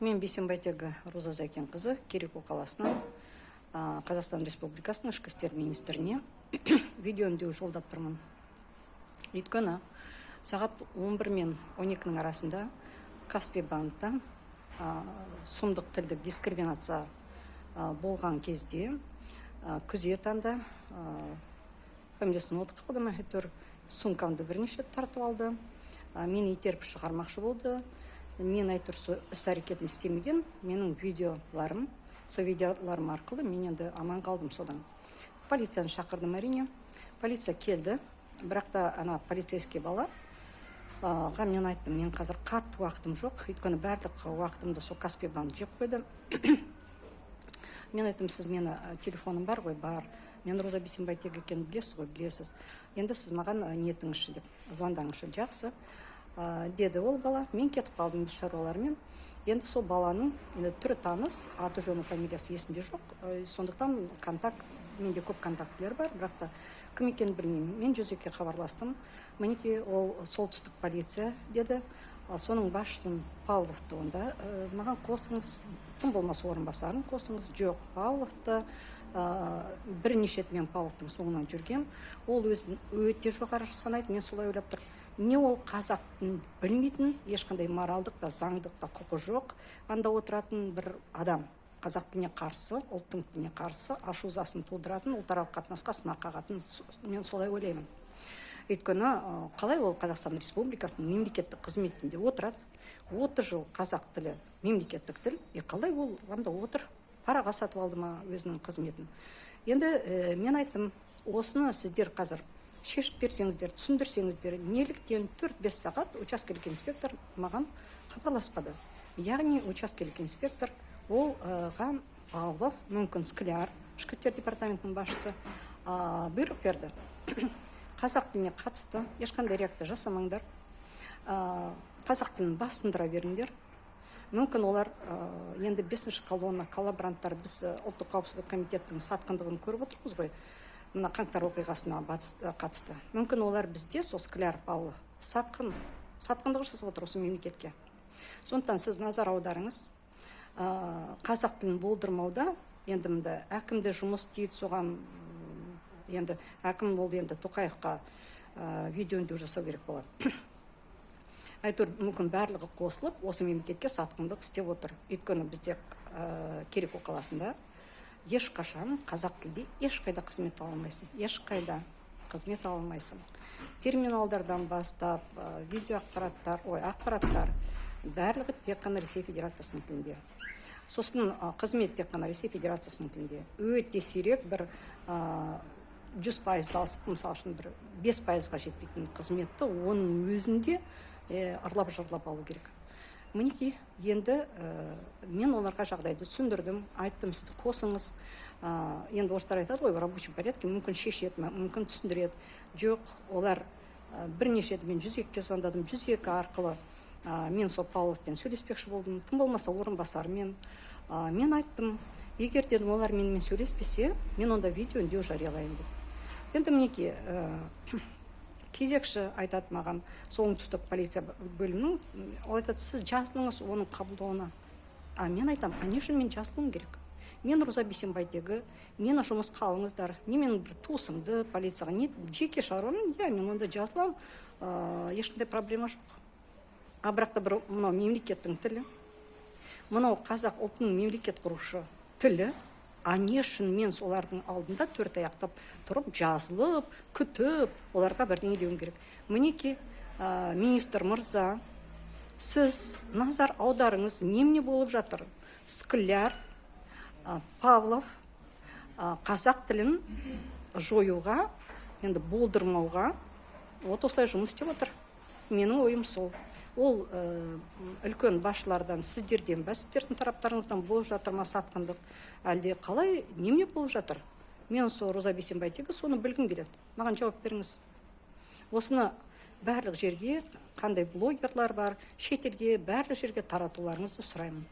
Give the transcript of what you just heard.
Мен Бейсенбайтегі Роза Зәкенқызы Кереку қаласынан Қазақстан Республикасының ішкі істер министріне видеоүндеу жолдап тұрмын. Өйткені сағат 11 мен 12-нің арасында Каспий банкта сұмдық тілдік дискриминация болған кезде күзет анда, фамилиясын ұмытып қалдым, әйтеуір сумкамды бірнеше рет тартып алды, мені итеріп шығармақшы болды. Мен әйтеуір сол іс әрекетін істемеген, менің видеоларым, сол видеоларым арқылы мен енді аман қалдым содан. Полицияны шақырдым, әрине, полиция келді. Бірақ та ана полицейский бала ға мен айттым: «Мен қазір қатты уақытым жоқ, өйткені барлық уақытымды сол Каспий банк жеп қойды». Мен айттым: «Сіз мені, телефоным бар ғой, бар, мен Роза Бейсенбайтек екенін білесіз ғой, білесіз, енді сіз маған нетіңізші деп, звондаңызшы». «Жақсы», деді ол бала. Мен кетіп қалдым өз шаруаларыммен. Енді сол баланың енді түрі таныс, аты жөні, фамилиясы есімде жоқ. Сондықтан контакт, менде көп контактілер бар, бірақ та кім екенін білмеймін. Мен 102-ге хабарластым. Мінекей, ол солтүстік полиция деді. Соның басшысын Павловты онда маған қосыңыз, тым болмаса орынбасарын қосыңыз. Жоқ, Павловты бірнеше рет мен Павловтың соңынан жүргем, ол өзін өте жоғары санайды, мен солай ойлап тұрмын. Не ол қазақ тілін білмейтін, ешқандай моральдық та, заңдық та құқы жоқ анда отыратын бір адам, қазақ тіліне қарсы, ұлттың тіліне қарсы ашу ызасын тудыратын, ұлтаралық қатынасқа сынақ қағатын, мен солай ойлаймын. Өйткені қалай ол Қазақстан Республикасының мемлекеттік қызметінде отырады? 30 жыл қазақ тілі мемлекеттік тіл, и қалай ол анда отыр? Параға сатып алды ма өзінің қызметін? Енді мен айттым: осыны сіздер қазір шешіп берсеңіздер, түсіндірсеңіздер, неліктен 4-5 сағат учаскелік инспектор маған хабарласпады? Яғни учаскелік инспектор олға Павлов, мүмкін Скляр, ішкі істер департаментінің басшысы, бұйрық берді: қазақ тіліне қатысты ешқандай реакция жасамаңдар, қазақ тілін басындыра беріңдер. Мүмкін олар енді бесінші колонна, коллаборанттар. Біз Ұлттық қауіпсіздік комитетінің сатқындығын көріп отырмыз ғой мына қаңтар оқиғасына қатысты. Мүмкін олар бізде сол Скляр, Павлов сатқындық жасап отыр осы мемлекетке. Сондықтан сіз назар аударыңыз, қазақ тілін болдырмауда. Енді мында әкім де жұмыс істейді соған. Енді әкім ол енді Тоқаевқа видеоүндеу жасау керек болады. Әйтеуір мүмкін барлығы қосылып осы мемлекетке сатқындық істеп отыр. Өйткені бізде Кереку қаласында ешқашан қазақ тілде ешқайда қызмет ала алмайсың, ешқайда қызмет ала алмайсың. Терминалдардан бастап видео ақпараттар, ой, ақпараттар, барлығы тек қана Ресей Федерациясының тілінде. Сосын қызмет тек қана Ресей Федерациясының тілінде. Өте сирек бір 100%-ды алсақ, мысалы үшін, бір 5%-ға жетпейтін қызметті, оның өзінде ырлап жырлап алу керек. Мінекей, енді мен оларға жағдайды түсіндірдім, айттым: «Сіз қосыңыз». Енді орыстар айтады ғой, в рабочем порядке мүмкін шешеді, мүмкін түсіндіреді. Жоқ, олар бірнеше рет мен 102-ге звондадым. 102 арқылы мен сол Павловпен сөйлеспекші болдым, тым болмаса орынбасарымен. Мен айттым: «Егер, дедім, олар менімен сөйлеспесе, мен онда видео үндеу жариялаймын», — деп. Енді мінекей, кезекші айтады маған, сол оңтүстік полиция бөлімінің, ол айтады: «Сіз жазылыңыз оның қабылдауына». А мен айтамын: «А не үшін мен жазылуым керек? Мен Роза Бейсенбайтегі, мені жұмысқа алыңыздар, не менің бір туысымды полицияға, не жеке шаруам, иә, мен онда жазыламын, ешқандай проблема жоқ. А бірақ та бір мынау мемлекеттің тілі, мынау қазақ ұлтының мемлекет құрушы тілі, а не үшін мен солардың алдында төрт аяқтап тұрып, жазылып, күтіп, оларға бірдеңе деуім керек?» Мінекей, министр мырза, сіз назар аударыңыз, немене болып жатыр? Скляр, Павлов қазақ тілін жоюға, енді болдырмауға вот осылай жұмыс істеп отыр. Менің ойым сол. Ол үлкен басшылардан, сіздерден ба, сіздердің тараптарыңыздан болып жатыр ма сатқындық, әлде қалай, немене болып жатыр? Мен сол Роза Бейсенбайтегі соны білгім келеді. Маған жауап беріңіз. Осыны барлық жерге, қандай блогерлар бар, шетелге, барлық жерге таратуларыңызды сұраймын.